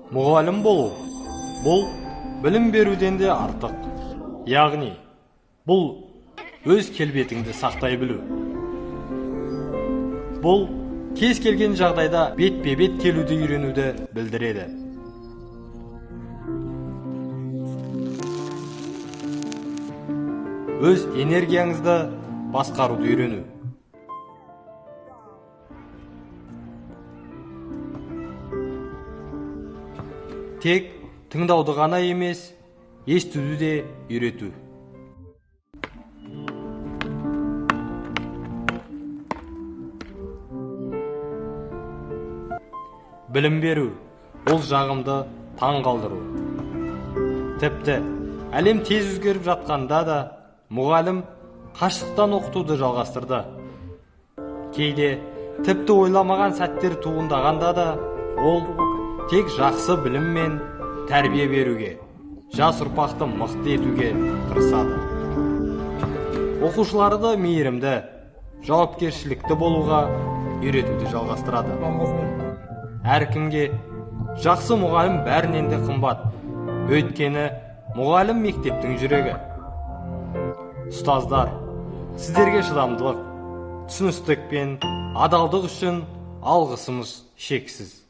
Мұғалім болу бұл білім беруден де артық. Яғни, бұл өз келбетіңді сақтай білу. Бұл кез келген жағдайда бетпе-бет келуді үйренуді білдіреді. Өз энергияңызды басқаруды үйрену. Тек тыңдауды ғана емес, естуді де үйрету. Білім беру, ол жағымды таң қалдыру. Тіпті, әлем тез өзгеріп жатқанда да, мұғалім қашықтан оқытуды жалғастырды. Кейде тіпті ойламаған сәттер туындағанда да, ол тек жақсы білім мен тәрбие беруге, жас ұрпақты мықты етуге тырысады. Оқушылары да мейірімді, жауапкершілікті болуға үйретуді жалғастырады. Әркімге жақсы мұғалім бәрінен де қымбат. Өйткені мұғалім мектептің жүрегі. Ұстаздар, сіздерге шыдамдылық, түсіністік пен адалдық үшін алғысымыз шексіз.